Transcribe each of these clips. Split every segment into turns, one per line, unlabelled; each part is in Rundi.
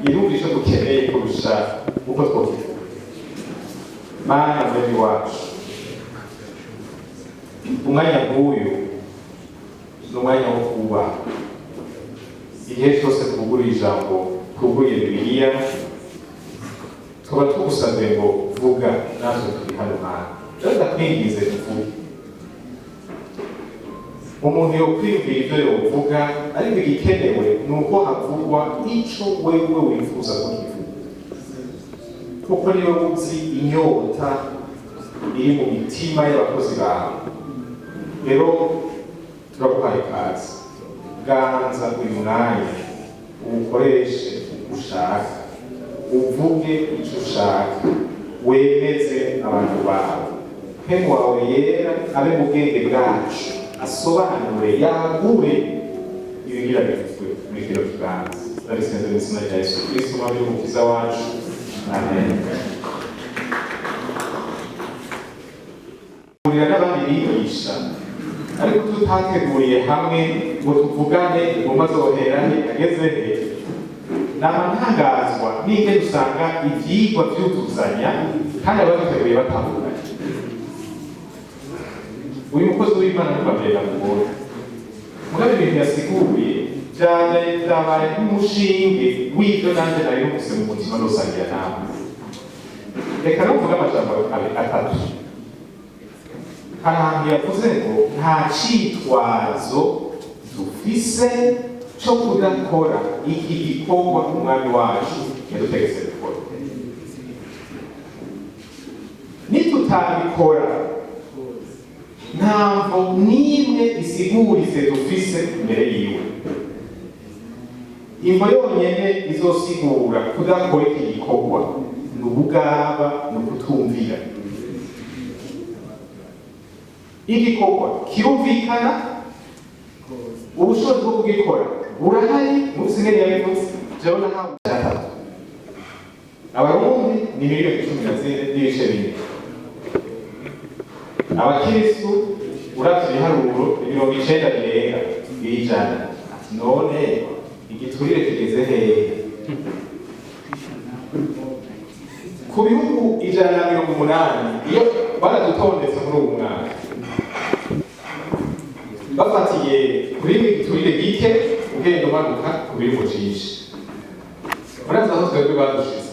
Irumva ico dukeneye kurusha uko twokivuga. Mana mwene wacu, umwanya nk'uyu ni umwanya wo kubaha. Igihe cyose twuguruye ijambo, twuguruye Bibiliya, tuba tugusabye ngo vuga, natwe turi hano. Mana, rero ndakwinginze tuvuge. Umuntu yokwiyumvira ibyo yovuga, ariko igikenewe ni uko havugwa ico wewe wifuza ko kivuga, kuko niwe uzi inyota iri mu mitima y'abakozi bawe. Rero turaguhaye ikaze, ganza uyu mwanya, uwukoreshe uko ushaka, uvuge icyo ushaka, wemeze abantu bawe. Mpemu wawe yera abe mu bwenge bwacu, asobanure, yagure ibigira bivuzwe muri kino kibanza. Ndabisenze mu izina rya Yesu Kristo, Umwami n'Umukiza wacu, amen. Kurira n'abandi bigisha, ariko tutateguriye hamwe ngo tuvugane ngo mazohera he, ageze he. Nama ntangazwa n'ingene usanga ivyigwa vyuzuzanya kandi ababiteguye batavuganye. Uyu mukozi w'Imana ntibabwira mugore, mugabo ibintu yasiguye vyabaye nk'umushinge w'ivyo nanje nari numvise mu mutima nosangira nawe. Reka no kuvuga amajambo atatu. Hari ahantu yavuze ngo nta citwazo dufise co kudakora iki gikorwa Umwami wacu yadutegetse gukora. Nitutabikora, ntamvo n'imwe isiguritse dufise imbere yiwe. Imvo yonyene izosigura kudakora iki gikorwa ni ubugaba, ni ukutumvira. Igikorwa kirumvikana, ubushobozi bwo kugikora burahari. Munsi ngene yabivuze, jewe nahawe atatu. Abarundi ni miliyoni 14.4. Abakiristu, uravye ibiharuro, ni 90 birenga kw'ijana. Ati none igiturire kigeze hehe? Ku bihugu 180, iyo baradutondetse muri uwu mwaka bafatiye kuri igiturire gike, ugenda umanuka ku bihugu vyinshi, murazi aho twebwe badushize?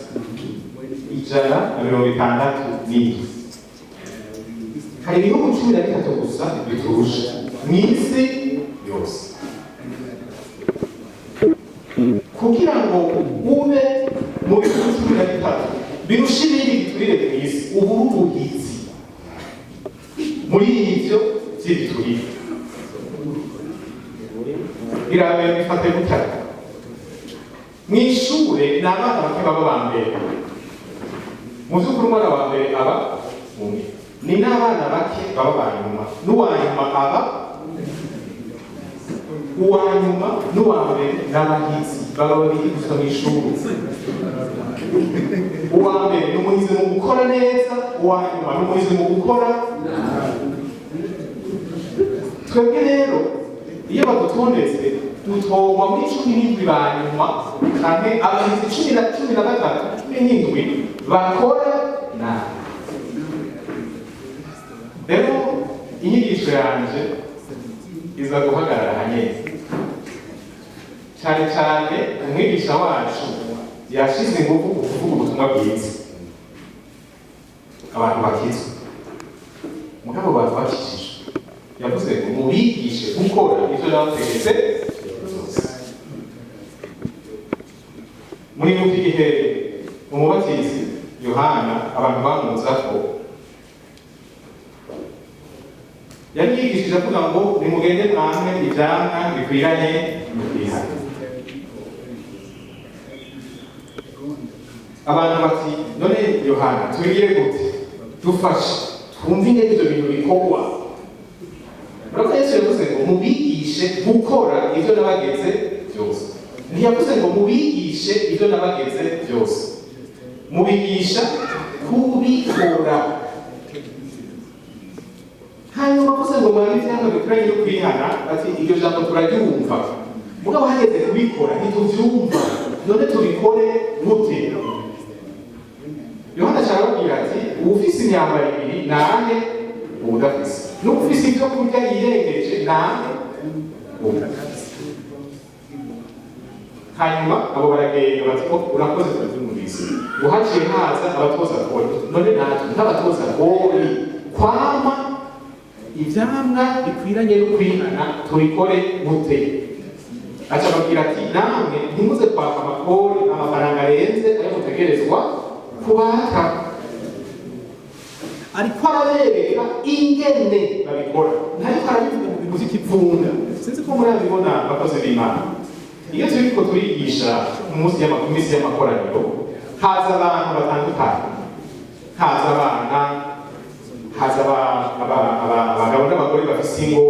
167. Hari ibihugu 13 gusa biturusha mw'isi yose. Kugira ngo ube mu bihugu 13 birusha ibindi giturire mw'isi, uba uri umuhizi muri ivyo vy'ibiturire. Irabe bifate gutya: mw'ishure ni abana bake baba ba mbere. Mu vy'ukuri umwana wa mbere aba umwe, ni n'abana bake baba ba nyuma, n'uwa nyuma aba uwa nyuma, n'uwa mbere n'abahizi baba babiri gusa mw'ishuri. Uwa mbere ni umuhizi mu gukora neza, uwa nyuma ni umuhizi mu gukora. Twebwe rero iyo badutondetse, dutorwa muri 17 ba nyuma, canke abahizi 13, 17 bakora nabi. Rero inyigisho yanje iza guhagarara hanyene. Cyane cyane umwigisha wacu yashize ingufu ku kuvuga ubutumwa bwiza, abantu bakizwa. Mugabo abantu bakijijwe, yavuze ngo mubigishe gukora ivyo nabategetse byose. Muri igihe Umubatizi Yohana abantu bamuzako, yari yigishije avuga ngo nimugende mwamwe ivyamwa bikwiranye n'ukwihana. Abantu bati none Yohana, tubigire gute? Dufashe twumve ingene ivyo bintu bikorwa. Murabona, Yesu yavuze ngo mubigishe gukora ivyo nabageze byose. Ntiyavuze ngo mubigishe ivyo nabageze byose, mubigisha kubikora. Hanyuma avuze ngo mwabe ivyamwa bikwiranye no kwihana, ati iryo jambo turaryumva, mugabo hageze kubikora ntituvyumva. None tubikore gute? Yohana arababwira ati: "Uwufise imyambaro ibiri nahe uwudafise, n'uwufise ibyo kurya yirengeje nahe uwudafise." Hanyuma abo baragenda bati: "Oh, urakoze, turabyumvise." Ngo haciye haza abatoza kori. None natwe nk'abatoza kori, kwama ivyamwa bikwiranye no kwihana tubikore gute? Aca ababwira ati: "Namwe ntimuze kwaka amakori, amafaranga arenze ayo mutegerezwa kubaka." Ariko arabereka ingene babikora, ntariko arabivuga mu bintu vy'ikivunga. Sinzi ko murabibona, bakozi b'Imana. Iyo turiko turigisha ku minsi y'amakoraniro, haza abantu batandukanye, haza abana, haza abagabo n'abagore bafise ingo,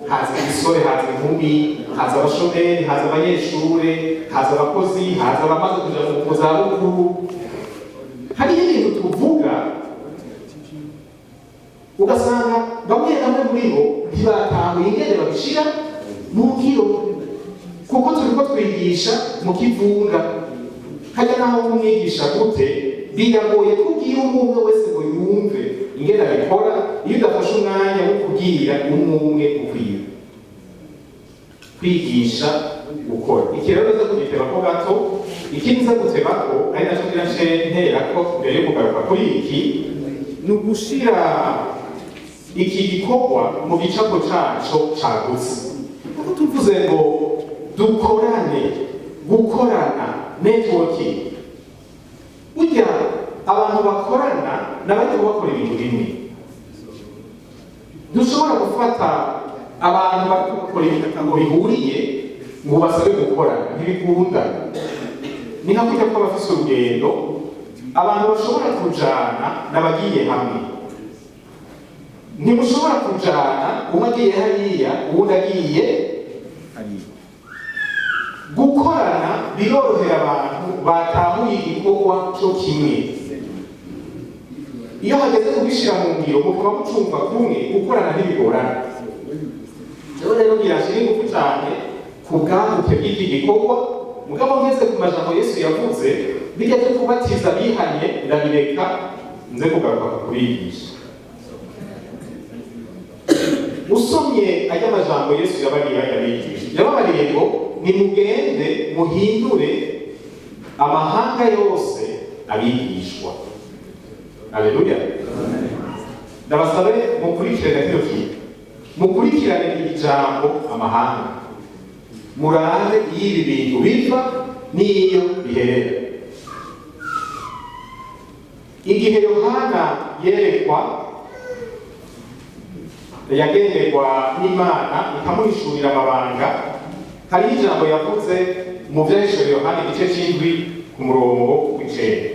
haza imisore, haza inkumi, haza abashomeri, haza abanyeshure, haza abakozi, haza abamaze kuja mu zabukuru. Hariho ibintu tuvuga ugasanga bamwe bamwe muri bo ntibatahuye ingene babishira mu ngiro, kuko turiko twigisha mu kivunga. Hajya naho umwigisha gute, biragoye kubwira umwe umwe wese ngo yumve ingene abikora iyo udafashe umwanya wo kubwira umwe umwe ukwiye kwigisha gukora. Iki rero nza kugitebako gato. Ikindi nza gutebako, ari naco ngira nce nterako mbere yo kugaruka kuri iki, ni ugushira iki gikorwa mu gicapo caco cagutse, kuko tuvuze ngo dukorane, gukorana, networking, burya abantu bakorana n'abariko bakora ibintu bimwe. Ntushobora gufata abantu bariko bakora ibintu ngo bihuriye ngo basabe gukorana, ntibikunda. Ni nka kurya kw'abafise urugendo, abantu bashobora kujana n'abagiye hamwe. Ntimushobora kujana umwe agiye hariya, uwundi agiye hariya. Gukorana birorohera abantu batahuye igikorwa cyo kimwe. Iyo hageze kubishyira mu ngiro, mukaba mucumva kumwe, gukorana ntibigorana. Rero ngira nshire ingufu cyane ku bwaguke bw'iki gikorwa. Mugabo ngeze ku majambo Yesu yavuze, bijya byo kubatiza bihanye, ndabireka nze kugaruka ku kubigisha. Usomye ajya amajambo Yesu yabariye bajya bigisha, yababariye ngo: "Nimugende muhindure amahanga yose abigishwa." Aleluya! Ndabasabe mukurikirane kino kintu, mukurikirane iri jambo amahanga, murabe iyo ibi bintu biva n'iyo biherera. Igihe Yohana yerekwa, yagenderwa n'Imana ikamuhishurira amabanga, hariho ijambo yavuze mu Vyahishuriwe Yohana igice c'indwi ku murongo w'icenda.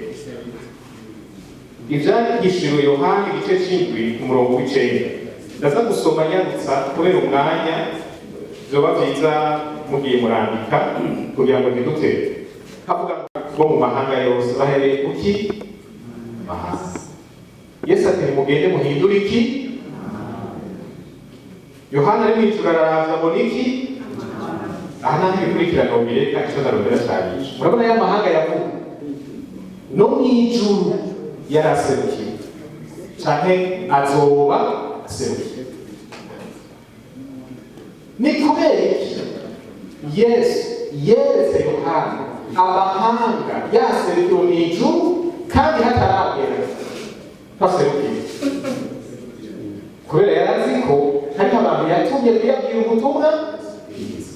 Ivyahishuriwe Yohana igice c'indwi ku murongo w'icenda, ndaza gusoma nyarutsa kubera umwanya. Vyoba vyiza mugiye murandika kugira ngo ntidutere. Havuga bo mu mahanga yose. Bahereye kuki? Mahanga. Yesu ati: "Nimugende muhindure iki?" Yohana ari mw'ijuru araravya abona iki? Aha nta ntibikurikirana, bireka ico ndarondera cabica. Murabona ya mahanga yavuga, no mw'ijuru yaraserukiye canke azoba aserukiye. Ni kubera iki Yesu yeretse Yohana amahanga yaserukiwe mw'ijuru kandi hataragera haserukiye? Kubera yari azi ko hariho abantu yatumye kuyabwira ubutumwa bwiza.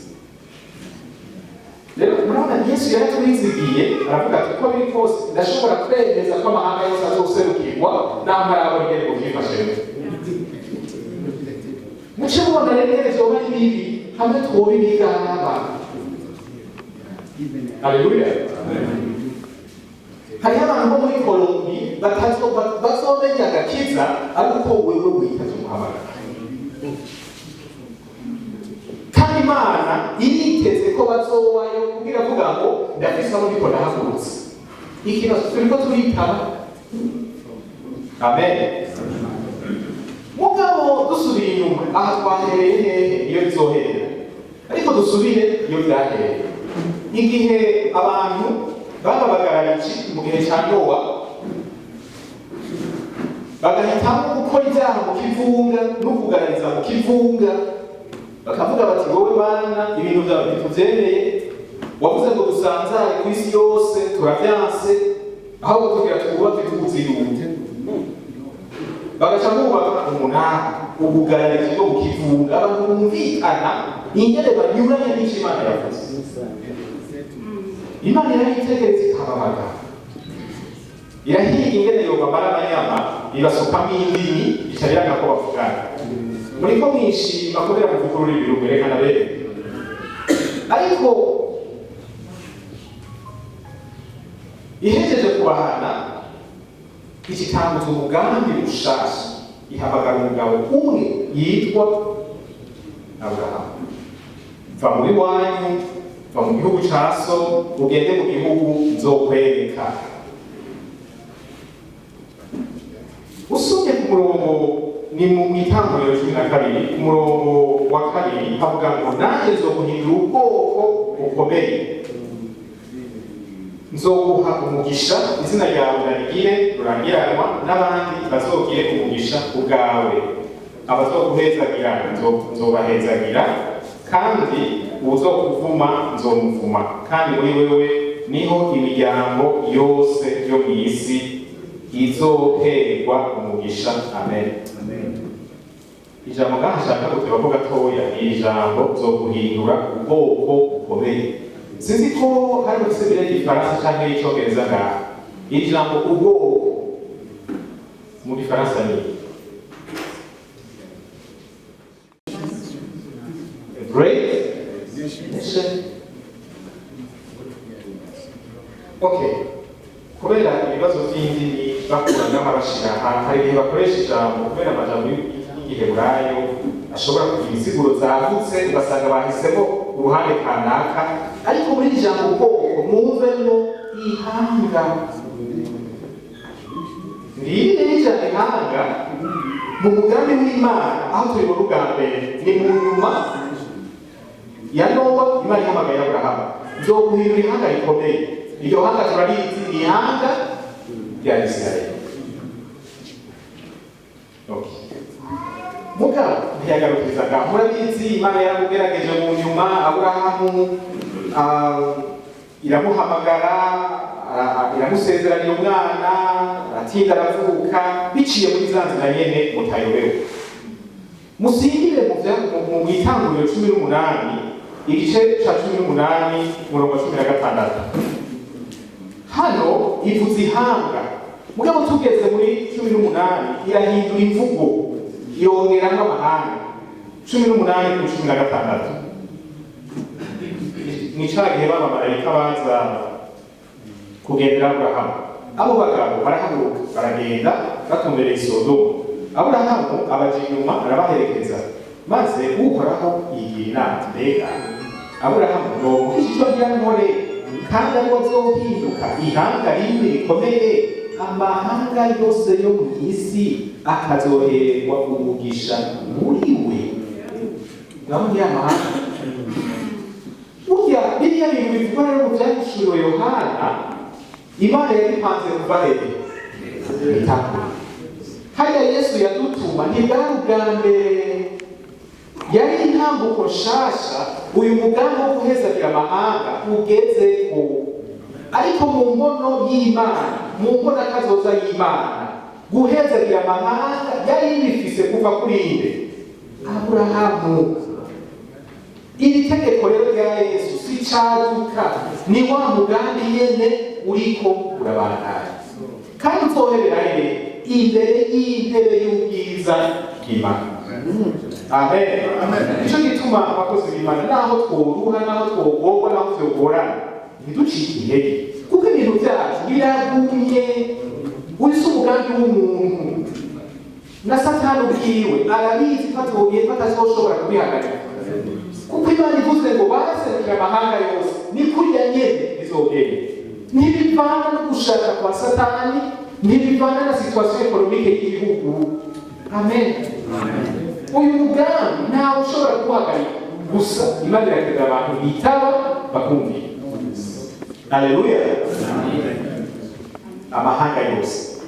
Rero murabona, Yesu yaratwizigiye, aravuga ati: "Uko biri kose ndashobora kwemeza ko amahanga yose azoserukirwa, naho ntarabona ingene ngo vyifashemo." Muce mubona rero ingene vyoba ari bibi hamwe twoba ibigaba. Aleluya! Hariho abantu bo muri Kolombi bazomenya agakiza ari uko wewe witavye umuhamagaro, kandi Imana iriteze ko bazobayo kugira avuga ngo: "Ndafise aho ndiko ndahagurutse." Ikintu turiko turitaba. Amen. Mugabo dusubiye inyuma, aha twahereye hehe? Iyo bizoherera, ariko dusubire iyo byahereye. Igihe abantu bababagarariji mu gihe cya Nowa, bagahitamo gukora ibyaha mu kivunga no kugarariza mu kivunga, bakavuga bati: "Wowe Mana, ibintu byawe ntitubyemeye. Wavuze ngo dusanzare ku isi yose, turavyanse. Ahubwo tugira twubake tuwuzirunde." Bagaca bubaka umunara, ubugararizi bwo mu kivunga, abantu bumvikana ingene banyuranye n'icyo Imana yavuze. Imana irabitegereza, ikababaga, irahiga ingene yobamara amanyama, ibasukamo indimi, ica biranga ko bavugana. Muriko mwishima kubera muvuga ururimi rumwe, reka bene. Ariko ihejeje kubahana, ikitanguza umugambi mushasha, ihamagara umugabo umwe yitwa Aburahamu: "Va muri wanyu, va mu gihugu ca so, ugende mu gihugu nzokwereka." Usomye ku murongo, ni mu itanguriro 12, ku murongo wa 2, havuga ngo: "Nanjye nzoguhindura ubwoko bukomeye, nzoguha umugisha, izina ryawe narigire rurangiranwa, n'abandi bazogire umugisha ubwawe. Abazoguhezagira nzobahezagira, kandi uwuzokuvuma nzomuvuma, kandi muri wewe niho imiryango yose yo mu isi izoherwa umugisha." Amen. Ijambo ngaha nshaka guteba ko gatoya ni ijambo "nzoguhindura ubwoko bukomeye". Sinzi ko hari ufise bire y'igifaransa canke y'icongereza ngaha. Iri jambo "ubwoko" mu gifaransa ni "a great nation". Okay, kubera ibibazo by'indimi bakuragamo bashira aha, hari igihe bakoresha ijambo, kubera amajambo y'igiheburayo ashobora kugira insiguro zagutse, ugasanga bahisemo uruhande kanaka. Ariko muri iri jambo "ubwoko" mwumvemo ihanga. Ngiri rero ijambo "ihanga" mu mugambi w'Imana, aho tubibona ubwa mbere ni mu nyuma ya Nowa. Imana ihamagaye Aburahamu: "Nzoguhindura ihanga rikomeye." Iryo hanga turarizi, ni ihanga rya Isirayeli. Okay. Mugabo ntiyagarukiriza ngaho. Murabizi, Imana yaramugerageje mu nyuma Aburahamu, iramuhamagara, iramusezeranya umwana, aratinda aravuka, biciye muri za nzira nyene mutayobewe. Musingire mu itanguriro 18, igice ca 18, umurongo wa 16. Hano ivuze ihanga, mugabo tugeze muri 18 irahindura imvugo, yongeramwo amahanga. 18 ku 16, ni ca gihe b'abamarayika baza kugendera Aburahamu. Abo bagabo barahaguruka, baragenda batumbereye i Sodomu. Aburahamu abaja inyuma, arabaherekeza. Maze Uhoraho yigira inama ati: "Mbega Aburahamu nomuha ico ngira nkore, kandi ariwe azohinduka ihanga rimwe rikomeye, amahanga yose yo mu isi akazohererwa umugisha muri we?" Ndabona ya mahanga burya biriya bintu bivugwa rero mu Byahishuriwe Yohana, Imana yagipanze kuva hehe? Itanguriro. Hariya Yesu yadutuma ntibwari ubwa mbere, yari intambuko nshasha. Uyu mugambi wo guhezagira amahanga ugeze ku, ariko mu mbono y'Imana, mu mbona kazoza y'Imana, guhezagira amahanga yari bifise kuva kuri inde? Aburahamu. Iri tegeko rero rya Yesu si caduka, ni wa mugambi nyene uriko urabandanya, kandi uzoherera hehe? Imbere y'intebe y'ubwiza bw'Imana. Amen. Nico gituma, abakozi b'Imana, naho tworuha, naho twogorwa, naho vyogorana, ntiducike intege, kuko ibintu vyacu biragumye. Uyu si umugambi w'umuntu, na Satani ubwiwe arabizi ko atogiye, ko atazoshobora kubihagarika, kuko Imana ivuze ngo baraserukira amahanga yose, ni kuriya nyene bizogenda. Ntibivana no gushaka kwa Satani, ntibivana na situation économique y'igihugu. Amen. Uyu mugambi ntawe ushobora kuwuhagarika, gusa Imana irakenera abantu bitaba, bakumvira. Aleluya. Amahanga yose.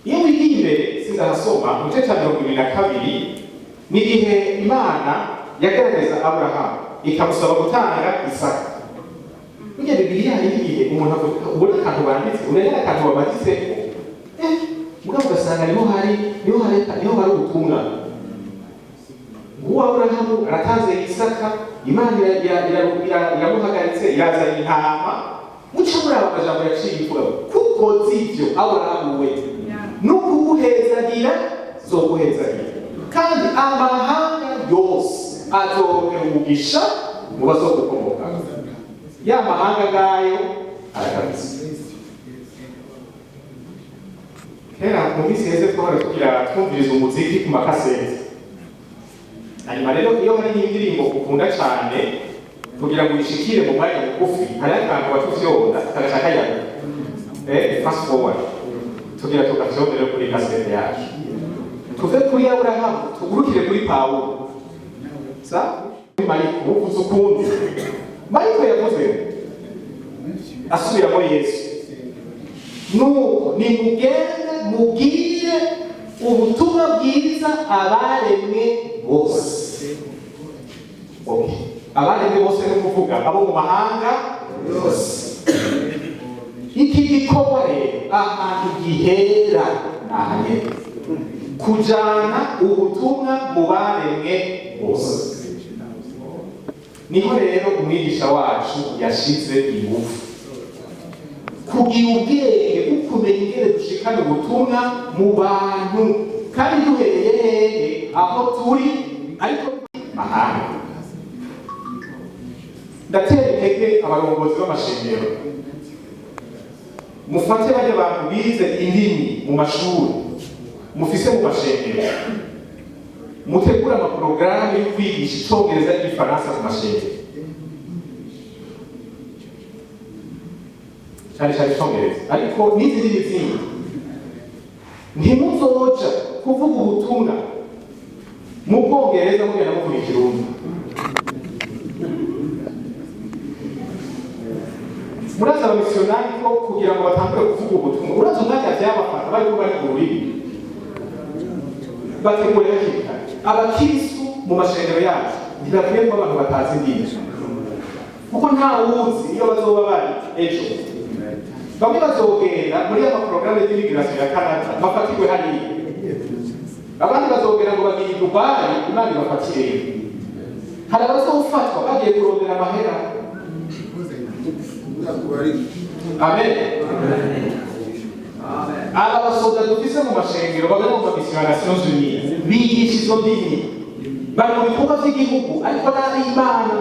Iyo wigiye imbere, sinzahasoma, mu gice cya 22, ni igihe Imana yagaragaza Aburahamu ikamusaba gutanga Isaka. Burya Bibiliya hari igihe umuntu avuga, ubona akantu banditse, ureba akantu bamatitse, mugabo ugasanga niho hari ubutumwa. Nguwo Aburahamu aratanze Isaka, Imana iramuhagaritse, irazanye intama. Muca muri aba majambo yaciye ivuga: "Kuko z'ibyo, Aburahamu we, nukuguhezagira zoguhezagira, kandi amahanga yose azoronkera umugisha mu bazogukomoka." Ya mahanga ngayo aragarutse. Kera mu minsi iheze twahora tugira twumviriza umuziki ku makaseti. Hanyuma rero iyo hari n'indirimbo ukunda cyane, kugira ngo uyishikire mu mwanya mugufi, hariho akantu batufyonda kagaca kayaga, fast forward. Tugira tugafyondere kuri kasete yacu, tuve kuri Aburahamu tugurukire kuri Pawulo. Sa Mariko uvuze ukundi. Mariko yavuze asubiramo Yesu: "Nuko nimugende mubwire ubutumwa bwiza abaremwe bose." Okay. Abaremwe bose ni ukuvuga abo mu mahanga yose. Iki gikorwa rero ahantu gihera ni aha nyene, kujana ubutumwa mu baremwe bose. Niho rero umwigisha wacu yashize ingufu kugira ubwenge bwo kumenya ingene dushikana ubutumwa mu bantu, kandi duhereye hehe? Aho turi, ariko mahanga. Ndatera intege abarongozi b'amashengero: mufate bajya abantu bize indimi mu mashuri mufise mu mashengero, mutegure amaporogaramu yo kwigisha Icongereza n'Igifaransa ku mashengero, cyane cyane Icongereza, ariko n'izi ndimi zindi. Ntimuzoja kuvuga ubutumwa mu Bwongereza mugenda muvuga Ikirundi. Murazi abamisiyonari ko kugira ngo batangure kuvuga ubutumwa, urazi umwanya vyabafata bariko bari ku rurimi, bategura hakiri kare. Abakristu mu mashengero yacu ntibakwiye kuba abantu batazi indimi, kuko nta wuzi iyo bazoba bari ejo. Bamwe bazogenda muri ya maporogaramu y'immigration ya Canada, bafatirwe hariya. Abandi bazogenda ngo bagiye i Dubai, Imana ibafatireyo. Hari abazofatwa bagiye kurondera amahera. Amen. Aba basoda dufise mu mashengero baba mu mission ya Nations Unies bigisha izo ndimi, bari mu bikorwa vy'igihugu, ariko n'ab'Imana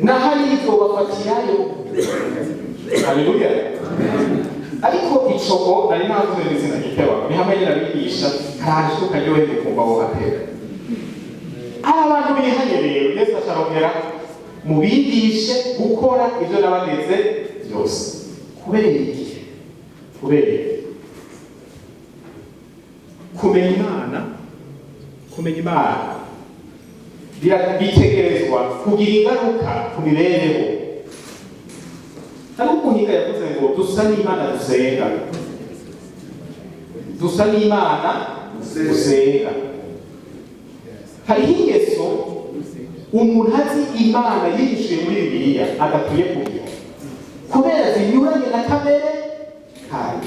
nahari izobafatirayo. Haleluya. Ariko icogo nari navuze n'izina gitewa ni hamwe nyine abigisha karaje ukaryoherwa ukumva wohatera. Hari abantu bihanye rero, Yesu acarongera: "Mubigishe gukora ivyo nabageze byose." Kubera iki? Kubera iki? Kumenya Imana, kumenya Imana bitegerezwa kugira ingaruka ku mibereho. Hari umuhinga yavuze ngo dusa n'Imana dusenga, dusa n'Imana dusenga. Hariho ingeso umuntu azi Imana yihishuye muri Bibiliya adakwiye kugira, kubera zinyuranye na kamere kayo.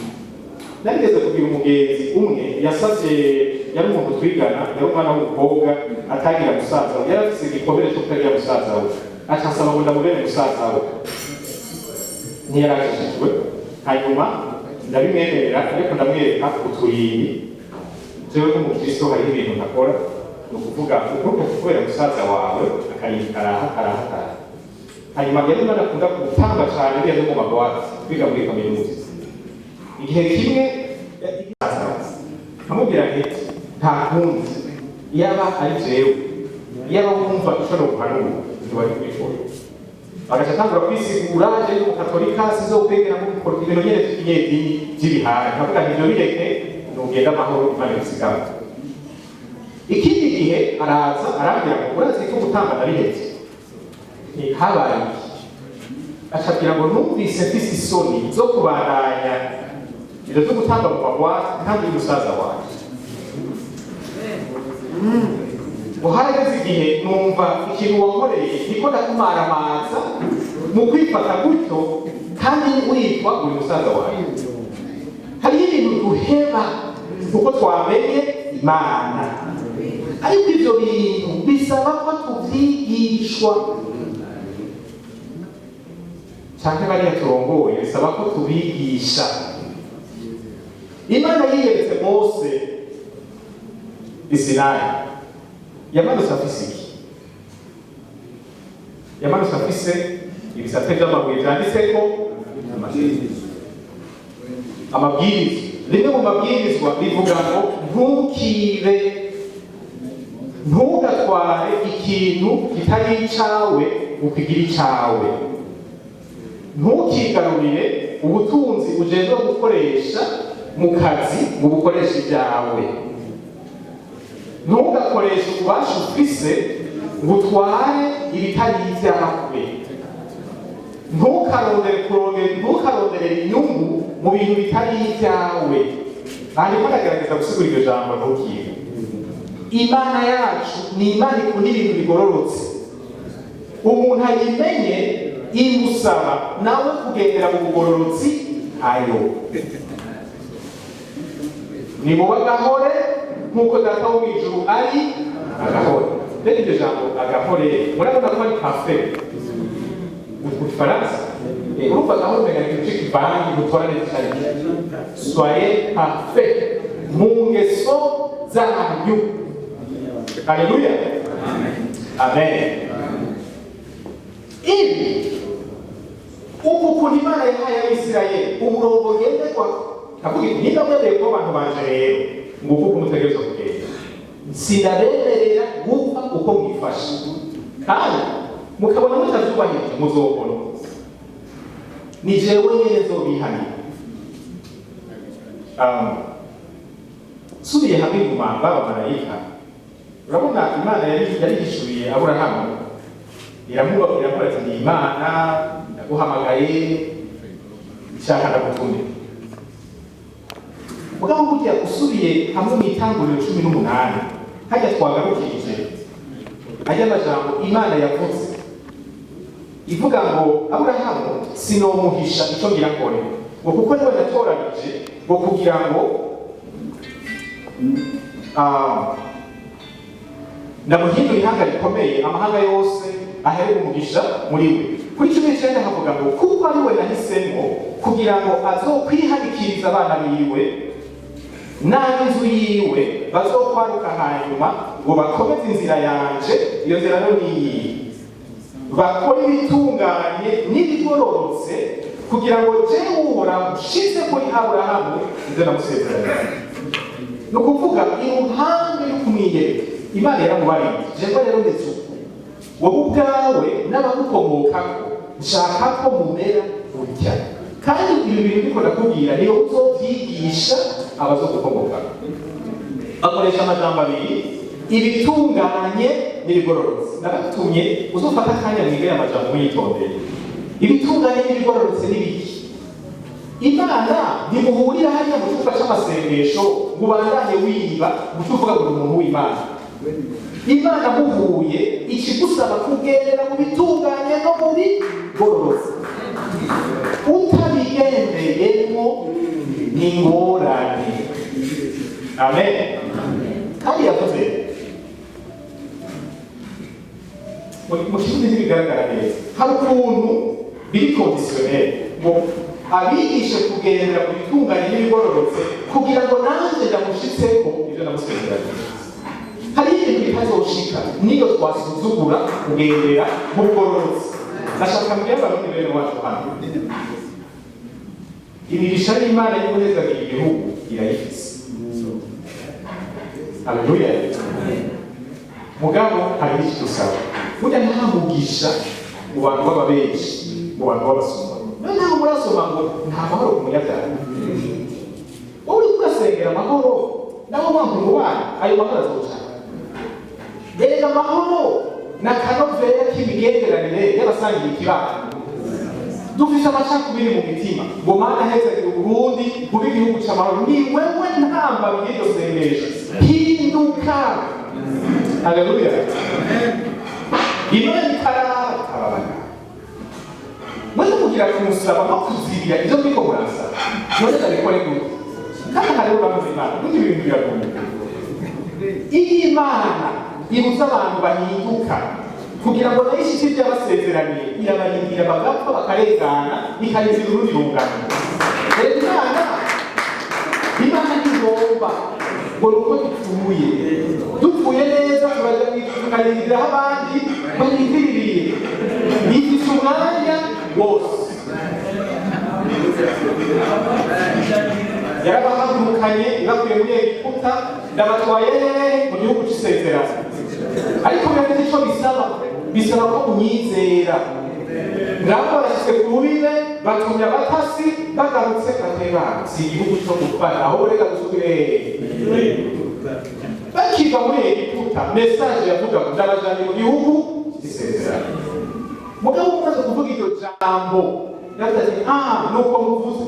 Narigeze kugira umugenzi umwe yasavye, yari umuntu twigana, yari umwana w'umukobwa atagira musaza we, yari afise igikomere cyo kutagira musaza we, aca ansaba ngo ndamubere musaza we. Ntiyarakijijwe. Hanyuma ndabimwemerera, ariko ndamwereka utuyini. Jewe nk'umukristo hariho ibintu ntakora, ni ukuvuga ukuboko kubera musaza wawe akayini karaha karaha karaha. Hanyuma yari umwana akunda gutamba cane, biya no mu magwati biga muri kaminuza. Igihe kimwe nkamubwira nti: "Nta kundi, iyaba ari jewe, iyaba wumva ico noguhanura, ntiwari kubikora." Bagaca atangura kwisigura: "Je ndi umukatolika, sizokwegera mu ibintu nyene vy'ikinyedini vy'ibihari." Nkavuga nti: "Ivyo bireke, nugenda amahoro, Imana igusigamo." Ikindi gihe araza arambwira ngo: "Urazi ko gutamba nabihevye." Nti: "Habaye iki?" Acabwira ngo numvise mfise isoni zo kubandanya ibyo byo gutanga mu magwate ntabwo musaza wanjye. Ngo harageze igihe numva ikintu wankoreye niko ndakumaramaza mu kwifata gutyo, kandi witwa uri musaza wanjye. Hariho ibintu duheba kuko twamenye Imana, ariko ibyo bintu bisaba ko tubyigishwa, canke bariya turongoye bisaba ko tubigisha. Imana yiyeretse Mose i Sinayi, yamanutse afise iki? Yamanutse afise ibisate vy'amabuye vyanditseko amabwirizwa. Rimwe mu mabwirizwa rivuga ngo ntukibe, ntugatware ikintu kitari icawe ukigire icawe, ntukigarurire ubutunzi ujejwe gukoresha mu kazi ngo ubukoreshe ibyawe, ntugakoreshe ububasha ufise ngo utware ibitari ibyawe, ntukarondere kurondera, ntukaronderere inyungu mu bintu bitari ibyawe. Hanyuma ndagerageza gusigura iryo jambo ntukibe. Imana yacu ni Imana ikunda ibintu bigororotse. Umuntu ayimenye imusaba nawe kugendera mu bugororotsi. Ayo ni muba agahore nk'uko Data wo mu ijuru ari agahore. Rero iryo jambo agahore, murabona ko ari parfait mu Gifaransa. Urumva agahore umenga ni ikintu c'ikivangi gutora neza cyane. Soyez parfait mu ngeso zanyu. Haleluya, amen. Ibi uku kuntu Imana yahaye Abisirayeli umurongo ngenderwa, kavuga iti niba mwemeye kuba abantu banje, rero nguko uko mutegerezwa kugenda, sinabemerera gupfa uko mwifashe, kandi mukabona mutavyubahirije muzobona ni jewe nyene nzobihanira. Subiye hamwe inyuma baba marayika, urabona Imana yari yarihishuriye Aburahamu, iramuba iramubwira ati ni Imana ndaguhamagaye, nshaka ndagutume. Mugabo burya usubiye hamwe mu Itanguriro 18, hajya twagarukirije, ajya amajambo Imana yavuze ivuga ngo Aburahamu sinomuhisha icyo ngira nkore, ngo kuko niwe natoranije, ngo kugira ngo ndamuhindura ihanga rikomeye, amahanga yose ahere umugisha muri we. Kuri 19 havuga ngo kuko ari we nahisemo kugira ngo azokwihanikiriza abana biwe n'ab'inzu yiwe bazokwaruka hanyuma, ngo bakomeze inzira yanje. Iyo nzira rero ni iyi: bakora ibitunganye n'ibigororotse, kugira ngo jewe Uhoraho ushize kuri Aburahamu ibyo namusezeranye. Ni ukuvuga iruhande yo kumwiyereka, Imana yaramubariye: jewe rero ndetse uku wowe ubwawe n'abagukomokako nshaka ko mumera gutya, kandi ibi bintu ndiko ndakubwira niyo uzovyigisha abazogukomokako. Bakoresha amajambo abiri: ibitunganye n'ibigororotse. Nabatumye uzofata akanya mwige aya majambo mwitondeye. Ibitunganye n'ibigororotse n'ibiki? Imana ntimuhurira hariya mu cyumba c'amasengesho ngo ubandanye wiba ngo uce uvuga ngo uri umuntu w'Imana. Imana muhuye ikigusaba kugendera mu bitunganye no mu bigororotse. Utabigendeyemo ni ingorane. Amen. Kandi yavuze mu Kirundi ntibigaragara neza, hari ukuntu biri conditionnel ngo abigishe kugendera mu bitunganye n'ibigororotse kugira ngo nanjye ndamushitseko ibyo namusezeranye. Hariho ibintu bitazoshika niyo twasuzugura kugendera mu bugororotse. Ndashaka mbwira Abarundi bene wacu hano, imigisha y'Imana y'uguhezagira igihugu irayifise. Haleluya. Mugabo hari ikidusaba. Burya nta mugisha mu bantu b'ababenshi, mu bantu b'abasoma. Noneho murasoma ngo nta mahoro ku munyabyaha. Wowe uriko urasengera amahoro, nawe wanga umubano, ayo mahoro azoca. Erega amahoro ni akanovera k'imigenderanire y'abasangiye ikibano. Dufise amacakubiri mu mitima ngo Mana heza Uburundi bube igihugu c'amahoro. Ni wewe ntamba y'iryo sengesho, hinduka. Haleluya! Imana itaraba itababana mwese kugira kumusaba no kuzibira ivyo muriko murasaba. None ndabikore gute? Kandi hariho bamaze Imana burya ibintu biragoye. Iyo Imana ibuza abantu bahinduka kugira ngo nayo ishitse ibyo yabasezeraniye, irabarindira bagapfa, bakarengana, ikarindira urundi rungano. Rero Imana ntigomba ngo ni uko dupfuye, dupfuye neza turaja mu ijuru, tukarindiraho abandi barindiriye. Ifise umwanya wose. Yarabahagurukanye ibakuye muri Egiputa, ndabatwaye hehe? Mu gihugu c'isezerano. Ariko birafite ico bisaba, bisaba ko unyizera. Ngabo barashitse ku rubibe, batumye abatasi, bagarutse bateba si igihugu co gufata, ahubwo reka dusubire. Bakiva muri Egiputa, message yavuga ngo ndabajanye mu gihugu c'isezerano. Mugabo umaze kuvuga iryo jambo, yavuze ati: "Ah, nuko muvuze,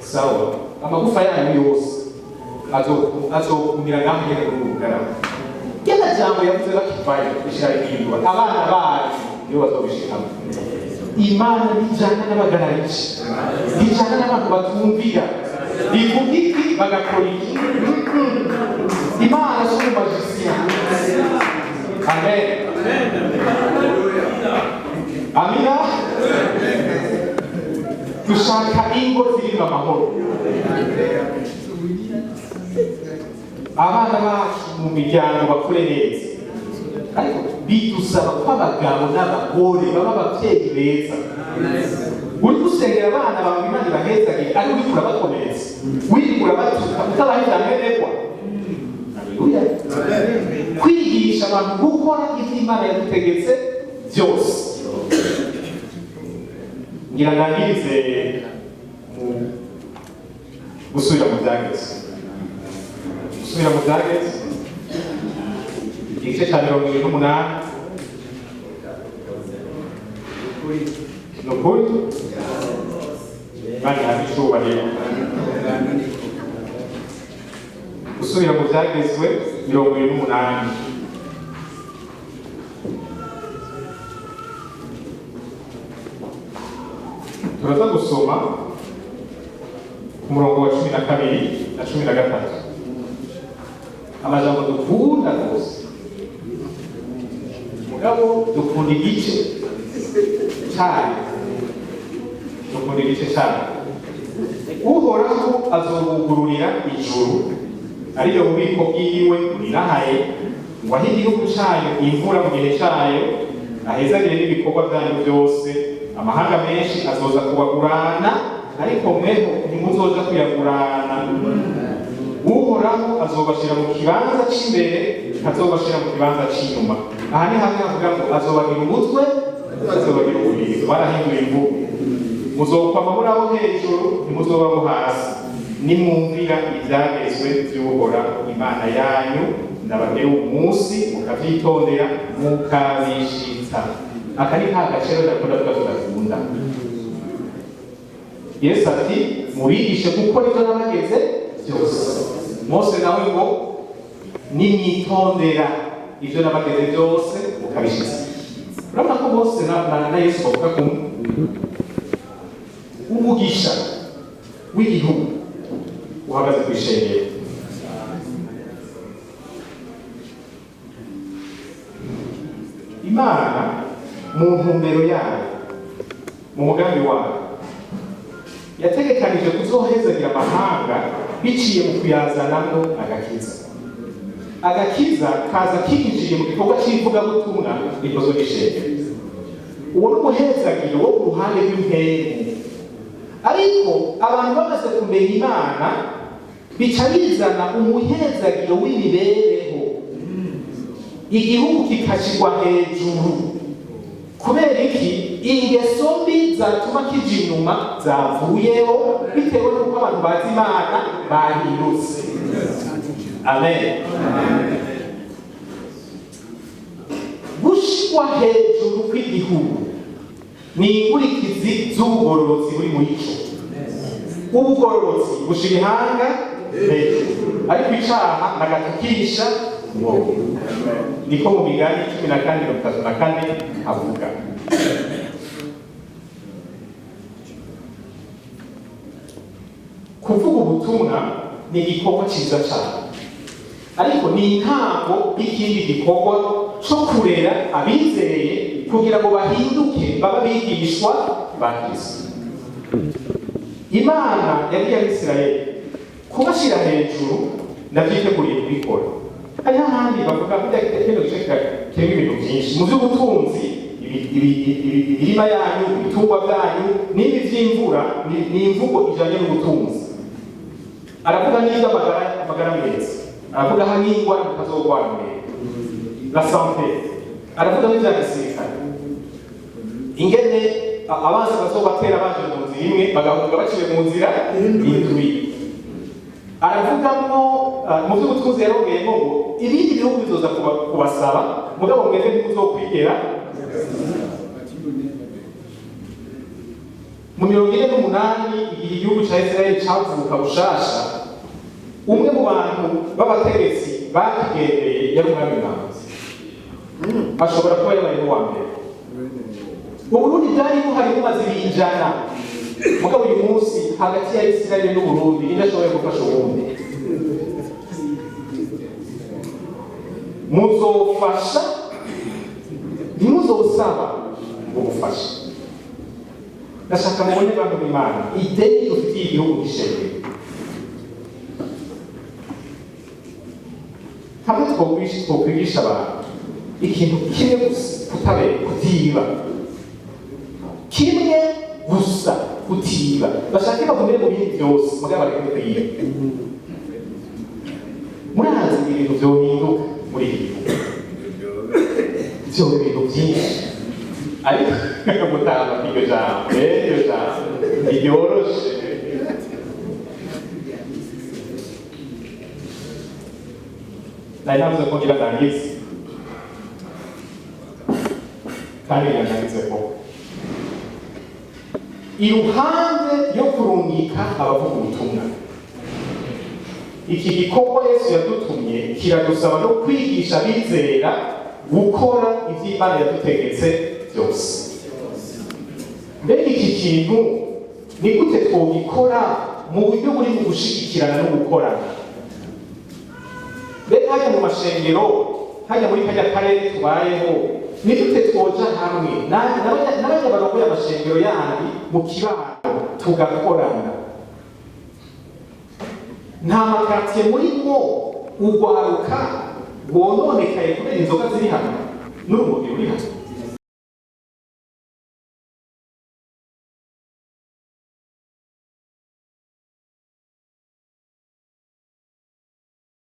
sawa, amagufa yanyu yose azokumira ngaho nyene muri ubu bugarama." Rya jambo yavuze bakivayo rishirahindura, abana banyu nibo bazobishikamo. Imana ntijana n'abagarariji, ntijana n'abantu batumvira, ivuga iki bagakora iki. Imana si umumagicien. Amen, amina. Dushaka ingo zirimo amahoro, abana bacu mu miryango bakure neza, ariko bidusaba ko abagabo n'abagore baba ababyeyi beza. Uri gusengera abana bawe Imana ibahezagire, ariko uriko urabakomeretsa, wirirwa urabatuka, utabaha ivyankenerwa. Haleluya! Kwigisha abantu gukora ivyo Imana yadutegetse byose. Ngira ndangirize mu gusubira mu Byageze, gusubira mu Byageze igice cya 28. Ni ukuri, Imana ihabwe icubahiro. Gusubira mu Byagezwe 28. Turaza gusoma ku murongo wa 12 na 13, amajambo dukunda rwose, mugabo dukunda igice cayo, dukunda igice cayo. "Uhoraho azobugururira ijuru, ariyo bubiko bwiwe burirahaye, ngo ahe igihugu cayo imvura mu gihe cayo, ahezagire n'ibikorwa byanyu byose. Amahanga menshi azoza kubagurana, ariko mweho ntimuzoja kuyagurana. Uhoraho azobashira mu kibanza c'imbere, ntazobashira mu kibanza c'inyuma." Aha ni hamwe havuga ngo azobagira umutwe, azobagira umubiri. Barahinduye imvugo. "Muzokwama muri abo hejuru, ntimuzoba abo hasi, nimwumvira ibyagezwe by'Uhoraho Imana yanyu ndababwira uyu munsi, mukavyitondera, mukabishitsa." Aka ni ka gace rero ndakunda tuba tudakunda. Yesu ati: "Mubigishe gukora ibyo nabageze byose." Mose nawe ngo: "Nimwitondera ibyo nabageze byose mukabishitsa." Urabona ko Mose na Yesu bavuga kumwe. Umugisha w'igihugu uhagaze ku ishengero. Imana mu ntumbero yayo, mu mugambi wayo, yategekanije kuzohezagira amahanga biciye mu kuyazanamo agakiza. Agakiza kaza kinjiye mu gikorwa cy'ivugabutumwa rikozwe n'ishengero. Uwo ni umuhezagiro wo ku ruhande rw'impemu. Ariko abantu bamaze kumenya Imana, bica bizana umuhezagiro w'imibereho, igihugu kikashyirwa hejuru. Kubera iki? Ingeso mbi zatuma kija inyuma zavuyeho, bitewe n'uko abantu bazi Imana bahindutse. Amen. Gushirwa hejuru kw'igihugu. Ni inkurikizi z'ubugororotsi buri muri cyo. Ubugororotsi bushira ihanga hejuru, ariko icaha nagatukisha umwobo. Niko mu Migani 14:34 avuga. Kuvuga ubutumwa ni igikorwa cyiza cyane, ariko ni intango y'ikindi gikorwa cyo kurera abizeye kugira ngo bahinduke babe abigishwa ba Kristo. Imana yabwiye Abisirayeli kubashyira hejuru, ndavyiteguriye kubikora. Hariho ahandi bavuga burya kino gice kirimo ibintu byinshi mu by'ubutunzi, imirima yanyu, ibitungwa byanyu n'ibi by'imvura, ni imvugo ijanye n'ubutunzi. Aravuga n'iby'amagara, amagara meza, aravuga aho n'ingwara mutazogwara mbere, la santé. Aravuga n'ibya gisirikare, ingene abansi bazobatera baje mu nzira imwe, bagahunga baciye mu nzira indwi. Aravugamo mu by'ubutunzi, yarongeyemo ngo ibindi bihugu bizoza kubasaba, mugabo mwebwe ntimuzokwigera. Mu 48, igihe igihugu ca Israel cavuka bushasha, umwe mu bantu b'abategetsi bakigendeye yari umwami Mwanzi, ashobora kuba yabaye n'uwa mbere. Uburundi bwari buhari bumaze ibinjana, mugabo uyu munsi hagati ya Israel n'Uburundi ninde ashoboye gufasha uwundi? Muzofasha, ntimuzosaba ubufasha. Ndashaka mubone, bantu b'Imana, ideni dufitiye igihugu gishengero. Hamwe twokwigisha abantu ikintu kimwe gusa, kutabera, kutiba, kimwe gusa, kutiba. Bashake bagumire mu bindi byose, mugabo bareke kwiba. Murazi ibintu vyohinduka muri iki gihugu, vyoba ibintu byinshi, ariko gutanga iryo jambo, iryo jambo ntiryoroshe. Nari navuze ko ngira ndangize, kandi ngira ndangize koko. Iruhande yo kurungika abavuga ubutumwa, iki gikorwa Yesu yadutumye kiradusaba no kwigisha abizera gukora ivyo Imana yadutegetse byose. Mbega iki kintu ni gute twogikora mu buryo buri mu gushigikirana no gukorana? Mbega hajya mu mashengero, hajya muri kajya karere tubayeho, ni gute twoja hamwe n'abajya barongoye amashengero yandi mu kibano tugakorana? Nta makartier murimwo urwaruka rwononekaye kubera inzoga ziri hano n'urumogi ruri hano.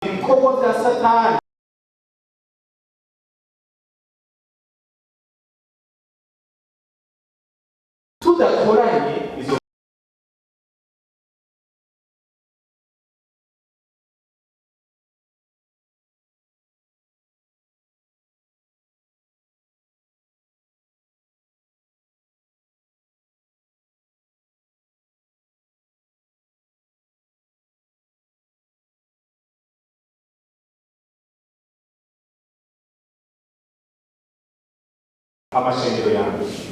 Ibikorwa bya Satani tudakoranye izo amashengero yanjye.